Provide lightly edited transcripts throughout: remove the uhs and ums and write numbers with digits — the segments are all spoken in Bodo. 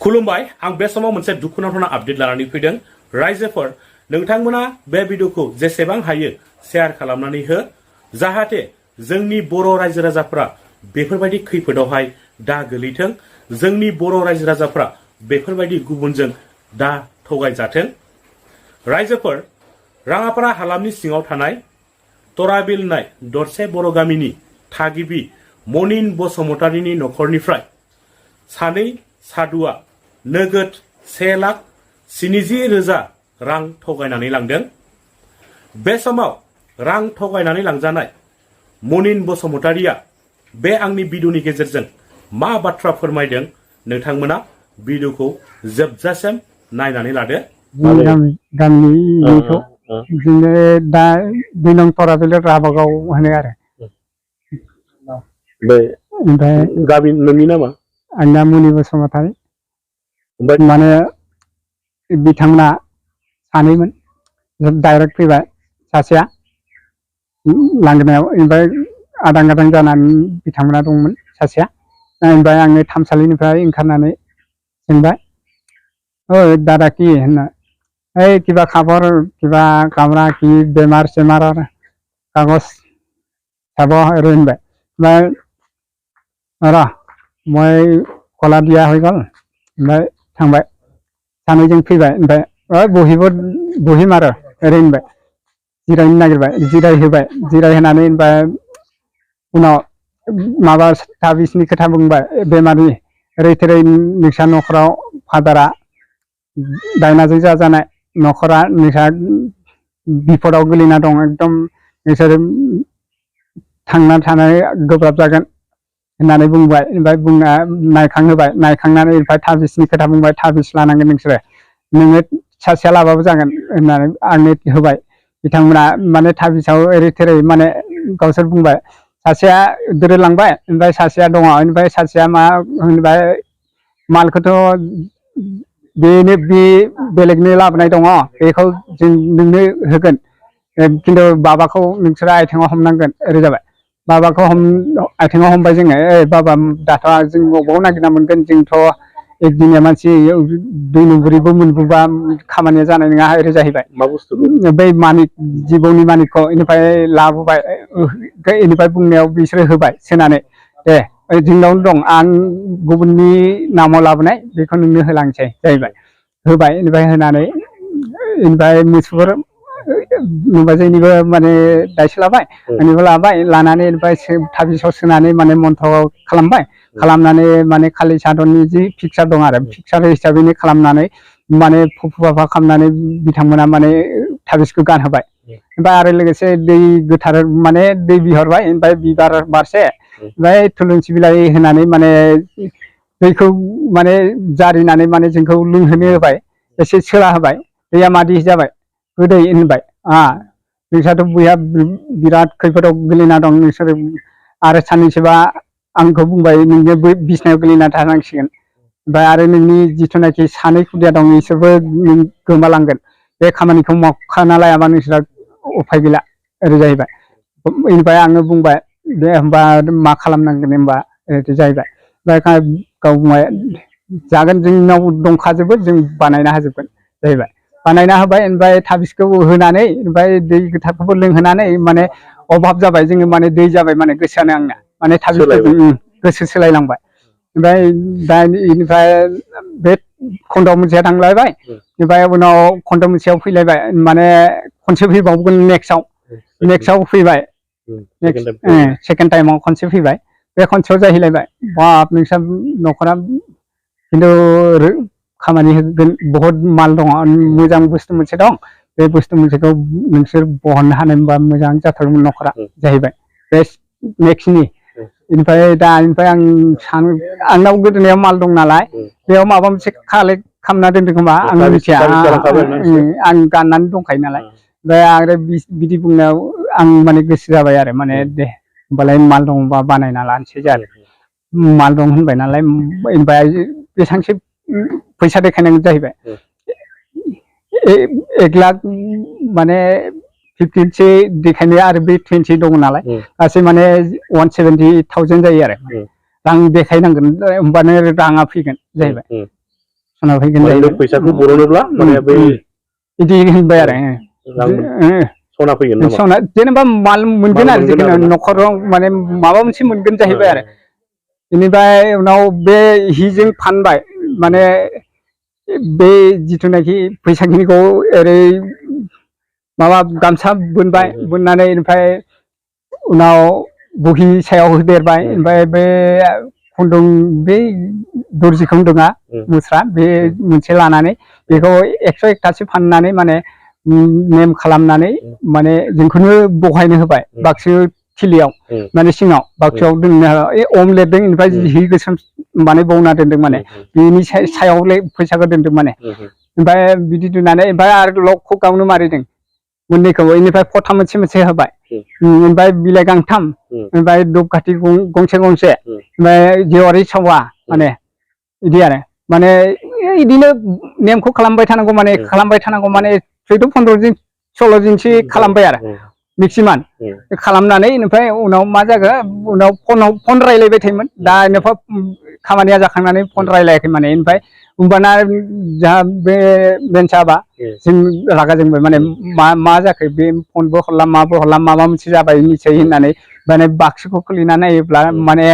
खुलुमबाय आं बे समाव मोनसे दुखुनांथाव आपडेट लानानै फैदों रायजोफोर नोंथांमोना बे भिडिअखौ जेसेबां हायो शेयार खालामनानै हो जाहाथे जोंनि बर' रायजो राजाफ्रा बेफोरबायदि खैफोदावहाय दा गोलैथों जोंनि बर' रायजो राजाफ्रा बेफोरबायदि गुबुनजों दा थगायजाथों रायजोफोर राङापारा हालामनि सिङाव थानाय तराबिल होननाय दरसे बर' गामिनि थागिबि मनिन बसुमतारीनि नखरनिफ्राय सानै सादुआ नोगोद 1,70,000 रां थगायनानै लांदों बे समाव रां थगायनानै लांजानाय मनिन बसुमतारीया बे आंनि भिडिअनि गेजेरजों मा बाथ्रा फोरमायदों नोंथांमोना भिडिअखौ जोबजासिम नायनानै लादो गामिनिखौ जोङो दा 2 नं तराबिल राबागाव होनो आरो बे ओमफ्राय गामि नोंनि नामा आंना मुनि बसुमतारी माने बिथांमोना सानैमोन डाइरेक्ट फैबाय सासेया लांगोनायाव ओमफ्राय आदां गादां जानानै बिथांमोना दंमोन सासेया ओमफ्राय आङो थामसालिनिफ्राय ओंखारनानै सोंबाय ओइ दादा की होनना ओइ किबा खबर किबा कामरा की बेमार सेमार कागज चाब ओरै होनबाय ओमफ्राय र' मैं कला दिया हो गल ओमफ्राय थांबाय सानैजों फैबाय ओमफ्राय बहिम आरो ओरै होनबाय जिरायनो नागिरबाय जिरायहोबाय जिरायहोनानै ओमफ्राय उनाव माबा ताबिसनि खोथा बुंबाय बेमारि ओरै थोरै नोंसा न'खराव फादारा दायनाजों जाजानाय न'खरा नोंसा बिपदाव गोलैना दं एकदम नोंसोर थांना थानाय गोब्राब जागोन होननानै बुंबाय ओमफ्राय बुंना नायखांहोबाय नायखांनानै ओमफ्राय ताबिसनि खोथा बुंबाय ताबिस लानांगोन नोंसोरो नोङो सासेया लाबाबो जागोन होननानै आंनो होबाय बिथांमोना माने ताबिसाव ओरै थोरै माने गावसोर बुंबाय सासेया दोरोदलांबाय ओमफ्राय सासेया दङ ओमफ्राय सासेया मा होनबाय मालखौथ' बेनो बे बेलेगनो लाबोनाय दङ बेखौ जों नोंनो होगोन खिन्थु बाबाखौ नोंसोरो आथिङाव हमनांगोन ओरै जाबाय बाबाखौ आथिङाव हमबाय जोङो बाबा दाथ' जों बबाव नागिरना मोनगोन जोंथ' एकदिनिया मानसि 2 नम्बरिबो मोनबोबा खामानिया जानाय नङा ओरै जाहैबाय मा बुस्थु बै मानिक जिबौनि मानिकखौ इनिफ्राय लाबोबाय इनिफ्राय बुंनायाव बिसोरो होबाय सोनानै दे जोंनावनो दं आं गुबुननि नामाव लाबोनाय बेखौ नोंनो होलांसै जाहैबाय होबाय इनिफ्राय होनानै इनिफ्राय मोसौफोर नुबा जोंनिबो माने दायसो लाबाय इनिबो लाबाय लानानै इनिफ्राय ताबिसाव सोनानै माने मन्थ्र खालामबाय खालामनानै माने खालि सादननि जि पिक्सार दं आरो पिक्सार हिसाबैनो खालामनानै माने फुफु फाफा खालामनानै बिथांमोना माने ताबिसखौ गानहोबाय ओमफ्राय आरो लोगोसे दै गोथार माने दै बिहरबाय ओमफ्राय बिबार बारसे ओमफ्राय थुलुंसि बिलाइ होनानै माने दैखौ माने जारिनानै माने जोंखौ लोंहोनो होबाय एसे सोला होबाय दैया मादि जाबाय गोदै होनबाय नोंस्राथ' बयहा बिराद खैफोदाव गोलैना दं नोंसोर आरो साननैसोबा आंखौ बुंबाय नोंनो बिसनायाव गोलैना थानांसिगोन ओमफ्राय आरो नोंनि जिथुनाखि सानै खुदिया दं बिसोरबो गोमालांगोन बे खामानिखौ मावखाना लायाबा नोंसोरा उफाय गैला ओरै जाहैबाय बेनिफ्राय आङो बुंबाय दे होमबा मा खालामनांगोन होमबा ओरै जाहैबाय ओमफ्राय गाव बुंबाय जागोन जोंनाव दंखाजोबो जों बानायना होजोबगोन जाहैबाय बानायना होबाय ओमफ्राय ताबिसखौ होनानै ओमफ्राय दै गोथारखौबो लोंहोनानै माने अभाब जाबाय जोङो माने दै जाबाय माने गोसोआनो आंना माने ताबिसखौ गोसो सोलायलांबाय ओमफ्राय दा इनिफ्राय बे खन्दआव मोनसेया थांलायबाय ओमफ्राय उनाव खन्द मोनसेयाव फैलायबाय माने खनसे फैबावगोन नेक्स्टआव फैबाय सेकेन्ड टाइमाव खनसे फैबाय बे खनसेयाव जाहैलायबाय बाप नोंस्रा न'खरा खिन्थु खामानि होगोन बहुद माल दङ मोजां बुस्थु मोनसे दं बे बुस्थु मोनसेखौ नोंसोर बहननो हानाय मोनबा मोजां जाथारगौमोन न'खरा जाहैबाय बे नेक्स्टनि इनिफ्राय आं सानो आंनाव गोदोनायाव माल दं नालाय बेयाव माबा मोनसे कालेक्ट खालामना दोनदों खोमा आं मिथिया आं गाननानै दंखायो नालाय ओमफ्राय आरो बिदि बुंनायाव आं माने गोसो जाबाय आरो माने दे होमबालाय माल दंबा बानायना लानोसै जादों माल दं होनबाय नालाय ओमफ्राय बेसेबांसो फैसा देखायनांगौ जाहैबाय 1 लाख माने 15 देखायनो आरो बे 20 दङ नालाय गासै माने 170,000 जायो आरो रां देखायनांगोन होमबानो राङा फैगोन जाहैबाय सना फैगोन माने जाहैबाय फैसाखौ बरनोब्ला माने बै इदि होनबाय आरो सना फैगोन नामा सना जेनेबा माल मोनगोन आरो जिखुनु आरोना? न'खराव माने माबा मोनसे मोनगोन जाहैबाय आरो बेनिफ्राय उनाव बे हिजों फानबाय माने बे जिथुनाखि फैसाखिनिखौ ओरै माबा गामसा बोनबाय बोननानै ओमफ्राय उनाव बहि सायाव होदेरबाय ओमफ्राय बे खुन्दुं बे दर्जि खुन्दुङा मुस्रा बे मोनसे लानानै बेखौ 101तासो फाननानै माने नेम खालामनानै माने जोंखौनो बहायनो होबाय बाक्सु थिलियाव माने सिङाव बाक्सुआव दोननो ओम लिरदों ओमफ्राय हि गोसोम माने बौना दोनदों माने बेनि सायाव फैसाखौ दोनदों माने ओमफ्राय बिदि दोननानै ओमफ्राय आरो लकखौ गावनो मारिदों मोननैखौबो बेनिफ्राय फथा मोनसे होबाय ओमफ्राय बिलाइ गांथाम ओमफ्राय धुपखाथि गंसे ओमफ्राय जेवारि सावा माने बिदि आरो माने बिदिनो नेमखौ खालामबाय थानांगौ माने 14-15 दिन 16 दिनसो खालामबाय आरो मेक्सिमाम खालामनानै ओमफ्राय उनाव मा जागोन उनाव फन रायलायबाय थायोमोन दा इनिफ्राय खामानिया जाखांनानै फन रायलायाखै माने ओमफ्राय होमबाना जाहा बे बेन्साबा जों रागा जोंबाय माने मा जाखो बे फनबो हरला माबो हरला माबा मोनसे जाबाय निसय होननानै माने बाक्सुखौ खुलिना नायोब्ला माने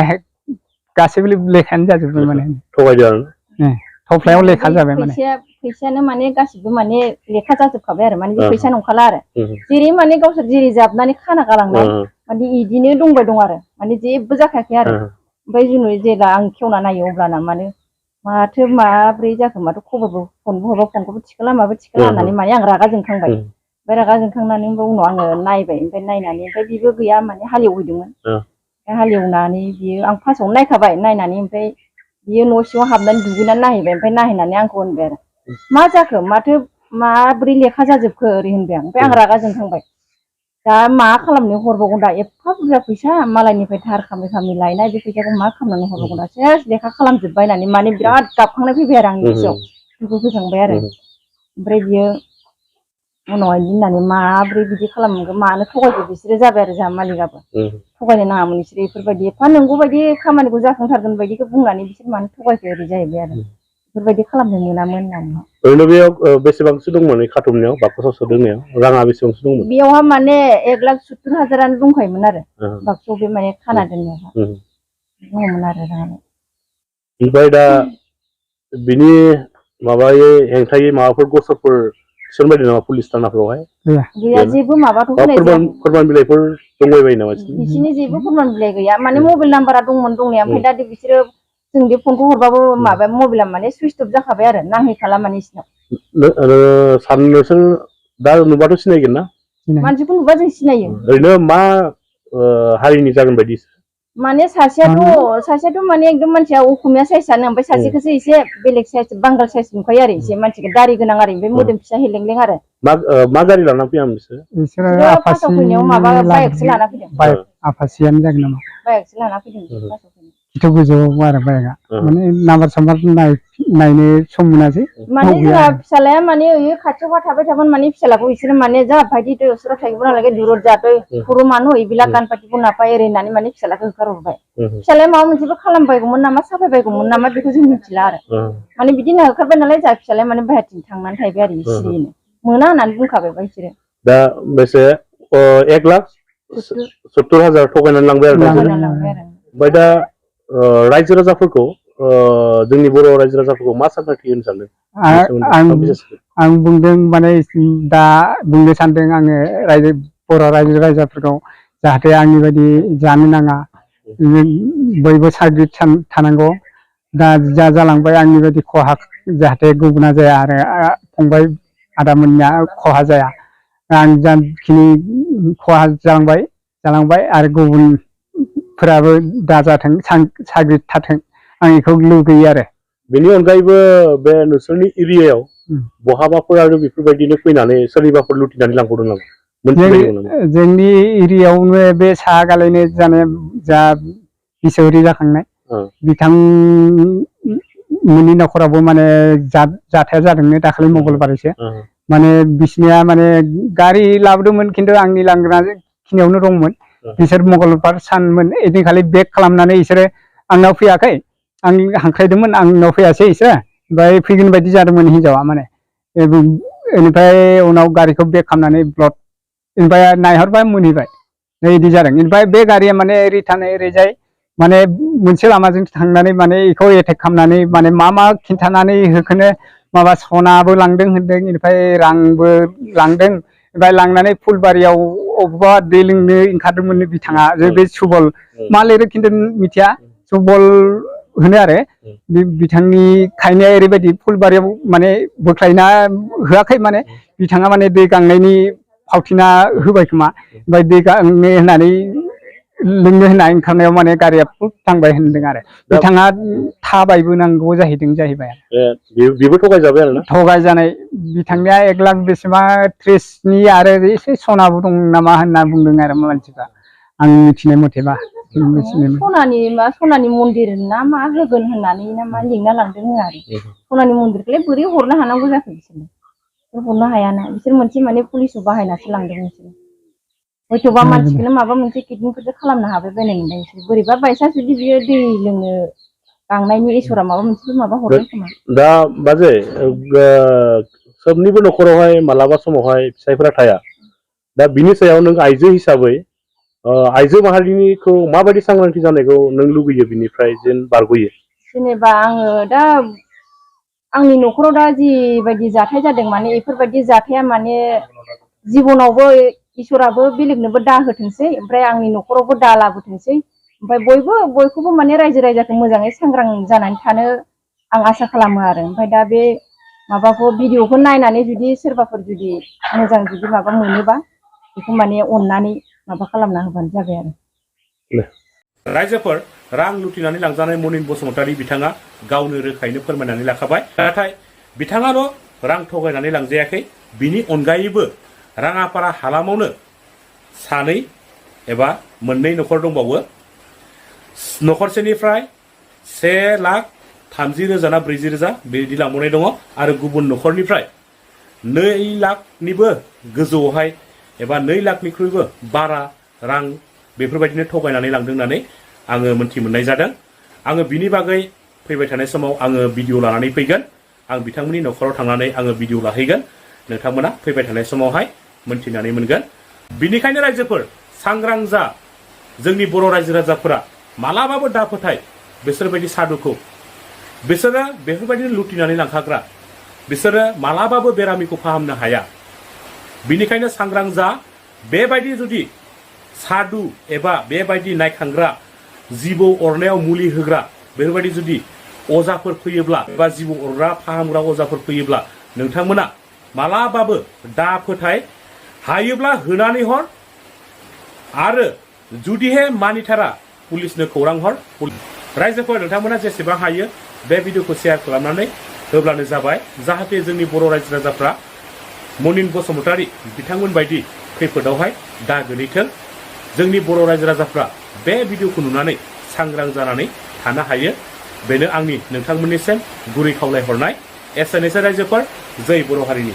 गासैबो लेखायानो जाजोबबाय माने थगायदों थफ्लायाव लेखा जाबाय माने फैसायानो माने गासिबो माने लेखा जाजोबखाबाय आरो माने बे फैसा नंखाला आरो जेरै माने गावसोर जेरै जाबनानै खाना गालांनाय माने इदिनो दंबाय दं आरो माने जेबो जाखायाखै आरो ओमफ्राय जोङो जेब्ला आं खेवना नायो अब्लाना माने माथो माब्रै जाखो माथो खबरबो फनबो हरबा फनखौबो थिखोला माबो थिखोला होननानै माने आं रागा जोंखांबाय ओमफ्राय रागा जोंखांनानै उनाव आङो नायबाय ओमफ्राय नायनानै ओमफ्राय बेबो गैया माने हालेवहैदोंमोन हालेवनानै बियो आं फार्स्टआवनो नायखाबाय नायनानै ओमफ्राय बियो न' सिङाव हाबनानै दुगैनानै नायहैबाय ओमफ्राय नायहैनानै आंखौ होनबाय आरो मा जाखो माथो माब्रै लेखा जाजोबखो ओरै होनबाय आं ओमफ्राय आं रागा जोंखांबाय दा मा खालामनो हरबावगोन दा एफा बुरजा फैसा मालायनिफ्राय धार खामै खामै लायनाय बे फैसाखौ मा खालामनानै हरबावगोन दा सेस लेखा खालामजोब्बाय होननानै माने बिराद गाबखांनाय फैबाय आरो आंनि गोसोआव दुखु फैखांबाय आरो ओमफ्राय बियो उनावहाय होननानै माब्रै बिदि खालामगोन मानो थगायखो बिसोरो जाबाय आरो जोंहा मालिकआबो थगायनो नाङामोन बिसोरो बेफोरबायदि एफा नंगौ बायदि खामानिखौ जाफुंथारगोन बायदिखौ बुंनानै बिसोर मानो थगायखो ओरै जाहैबाय आरो बेफोरबायदि खालामनो मोनामोन होननानै ओरैनो बेयाव बेसेबांसो दंमोन खाथुमनायाव बाक्सायाव सोदोंनायाव राङा बेसेबांसो दंमोन बेयावहा माने 1,70,000 दंखायोमोन आरो बाक्सायाव बे माने खाना दोननायावहा दङमोन आरो राङा ओमफ्राय दा बिनि माबायै हेंथायै माबाफोर गसरफोर थिसनबायदों नामा पुलिस थानाफोरावहाय गैया जेबो माबाथ' होनाय जायाखै फोरमान बिलाइफोर दंबायबायो नामा बिसिनि जेबो फोरमान बिलाइ गैया माने मबाइल नाम्बारा दंमोन दंनाया ओमफ्राय दा बिसोरो जों बे फनखौ हरबाबो माबा मबाइला माने सुइच अफ जाखाबाय आरो नांहैखाला माने बिसिनाव नोंसोर दा नुबाथ' सिनायगोन ना मानसिखौ नुबा जों सिनायो ओरैनो मा हारिनि जागोन बायदि माने सासेयाथ' माने एकदम मानसिया असमिया साइसआनो ओमफ्राय सासेखौसो एसे बेलेग साइस बांगाल साइस नुखायो आरो एसे मानसिखौ दारि गोनां आरो ओमफ्राय मोदोम फिसा हेलेंलें आरो मा गारि लाना फैया बिसोरो फार्स्टआव फैनायाव माबा बाइकसो लाना फैदों आफासियानो जागोन नामा बाइकसो लाना फैदों खिथु गोजौआव आरो बाइकआ माने नाम्बार साम्बार नायनो सम मोनासै माने जोंहा फिसालाया माने ओइ खाथियावहा थाबाय थाबानो माने फिसालाखौ बिसोरो माने जा भाइदि दसरा थायोबो नालाय दूरत जाते हरो मानो इबिला गान पार्टिखौ नापाय ओरै होननानै माने फिसालाखौ होखारहरबाय फिसालाया माबा मोनसेबो खालामबायगौमोन नामा साफायबायगौमोन नामा बेखौ जों मिथिला आरो माने बिदिनो होखारबाय नालाय जोंहा फिसालाया माने बाहेरथिं थांनानै थाहैबाय आरो सिरियैनो मोना होननानै बुंखाबायबा बिसोरो दा बेसे 1,70,000 थगायनानै लांबाय आरो ओमफ्राय दा रायजो राजाफोरखौ जोंनि बर' रायजो राजाफोरखौ मा सानथांखि होनो सानदों आं बुंदों माने दा बुंनो सानदों आङो बर' रायजो राजाफोरखौ जाहाथे आंनि बायदि जानो नाङा बयबो साग्रिद थानांगौ दा जा जालांबाय आंनि बायदि खहा जाहाथे गुबुना जाया आरो फंबाय आदामोननिया खहा जाया आं जाखिनि खहा जालांबाय आरो गुबुनफोराबो दाजाथों साग्रिद थाथों आं बेखौ लुगैयो आरो बेनि अनगायैबो बे नोंसोरनि एरियायाव बहाबाफोर आरो बेफोरबायदिनो फैनानै सोरनिबाफोर लुथिनानै लांबावदों नामा जोंनि एरियायावनो बे साहा गालायनो जानाय जा बिसौरि जाखांनाय बिथांमोननि न'खरावबो माने जाथाया जादोंनो दाखालि मंगलबारैसो माने बिसनिया माने गारि लाबोदोंमोन खिन्थु आंनि लांग्रा खिनियावनो दंमोन बिसोर मंगलबार सानमोन ओइदिनखालि बेक खालामनानै बिसोरो आंनाव फैयाखै आं हांख्रायदोंमोन आंनाव फैयासै बिसोरो ओमफ्राय फैगोन बायदि जादोंमोन हिनजावा माने बेनिफ्राय उनाव गारिखौ बेक खालामनानै ब्लड ओमफ्राय नायहरबाय मोनहैबाय बिदि जादों। ओमफ्राय बे गारिया माने रिटार्न ओरैजाय माने मोनसे लामाजों थांनानै माने बेखौ एटेक खालामनानै माने मा खिन्थानानै होखोनो माबा सनाबो लांदों होनदों, बेनिफ्राय रांबो लांदों, ओमफ्राय लांनानै फुलबारियाव अबेबा दै लोंनो ओंखारदोंमोन बिथाङा बे सुबल मा लिरो खिन्थु मिथिया, सुबल होनो आरो बिथांनि खायनाया ओरैबायदि फुलबारियाव माने बोख्लायना होआखै माने बिथाङा माने दै गांनायनि फावथिना होबाय खोमा, ओमफ्राय दै गांनो होननानै लोंनो होनना ओंखारनायाव माने गारिया फुट थांबाय होनदों आरो बिथाङा थाबायबो नांगौ जाहैबाय बेबो थगायजाबाय आरो ना थगायजानाय। बिथांनिया 1 लाख बेसेबा 30नि आरो एसे सनाबो दं नामा होनना बुंदों आरो मानसिफ्रा आं मिथिनाय मथेबा। सनानि मन्दिर ना मा होगोन होननानै ना मा लिंना लांदों आरो सनानि मन्दिरखौलाय बोरै हरनो हानांगौ जाखो बिसोरनो हरनो हायाना, बिसोर मोनसे माने पुलिसखौ बाहायनासो लांदों बिसोरो। हयथ'बा मानसिखौनो माबा मोनसे किडनिफोरसो खालामनो हाबाय बायनाय मोनदों बिसोर। बोरैबा बायसान्स जुदि बियो दै लोंनो गांनायनि इसोरा माबा मोनसे माबा हरदों खोमा। दा बाजै सोबनिबो न'खरावहाय मालाबा समावहाय फिसाइफोरा थाया। दा बिनि सायाव नों आइजो हिसाबै आइजो माहारिनिखौ माबायदि सांग्रांथि जानायखौ नों लुगैयो बिनिफ्राय जेन बारग'यो? जेनेबा आङो दा आंनि न'खराव दा जिबायदि जाथाय जादों माने बेफोरबायदि जाथाया माने जिबनावबो इसोराबो बेलेगनोबो दा होथोंसै, ओमफ्राय आंनि न'खरावबो दा लाबोथोंसै, ओमफ्राय बयखौबो माने रायजो राजाखौ मोजाङै सांग्रां जानानै थानो आं आसा खालामो आरो। ओमफ्राय दा बे माबाखौ भिडिअखौ नायनानै जुदि सोरबाफोर जुदि मोजां जुदि माबा मोनोबा बेखौ माने अननानै माबा खालामना होबानो जाबाय आरो। रायजोफोर, रां लुथिनानै लांजानाय मनिन बसुमतारी बिथाङा गावनो रोखायैनो फोरमायनानै लाखाबाय। नाथाय बिथाङाल' रां थगायनानै लांजायाखै, बिनि अनगायैबो राङापारा हालामावनो 2 एबा 2 न'खर दंबावो। न'खरसेनिफ्राय 1,30,000 ना 40,000 बिदि लांबावनाय दङ, आरो गुबुन न'खरनिफ्राय 2 लाखनिबो गोजौआवहाय एबा 2 लाखनिख्रुइबो बारा रां बेफोरबायदिनो थगायनानै लांदों होननानै आङो मोनथि मोननाय जादों। आङो बिनि बागै फैबाय थानाय समाव आङो भिडिअ लानानै फैगोन। आं बिथांमोननि न'खराव थांनानै आङो भिडिअ लाहैगोन। नोंथांमोना फैबाय थानाय समावहाय मोनथिनानै मोनगोन। बिनिखायनो रायजोफोर सांग्रां जा। जोंनि बर' रायजो राजाफोरा मालाबाबो दा फोथाय बिसोरबायदि साधुखौ। बिसोरो बेफोरबायदिनो लुटिनानै लांखाग्रा। बिसोरो मालाबाबो बेरामिखौ फाहामनो हाया। बिनिखायनो सांग्रां जा। बेबायदि जुदि साधु एबा बेबायदि नायखांग्रा, जिबौ अरनायाव मुलि होग्रा बेफोरबायदि जुदि अजाफोर फैयोब्ला एबा जिबौ अरग्रा फाहामग्रा अजाफोर फैयोब्ला नोंथांमोना मालाबाबो दा फोथाय, हायोब्ला होनानै हर, आरो जुदिहे मानिथारा पुलिसनो खौरां हर। रायजोफोर, नोंथांमोना जेसेबां हायो बे भिडिअखौ शेयार खालामनानै होब्लानो जाबाय, जाहाथे जोंनि बर' रायजो राजाफ्रा मनिन बसुमतारी बिथांमोन बायदि खैफोदावहाय दा गोलैथों। जोंनि बर' रायजो राजाफ्रा बे भिडिअखौ नुनानै सांग्रां जानानै थानो हायो। बेनो आंनि नोंथांमोननिसिम गुरै खावलायहरनाय। एसेनोसै रायजोफोर, जै बर' हारिनि।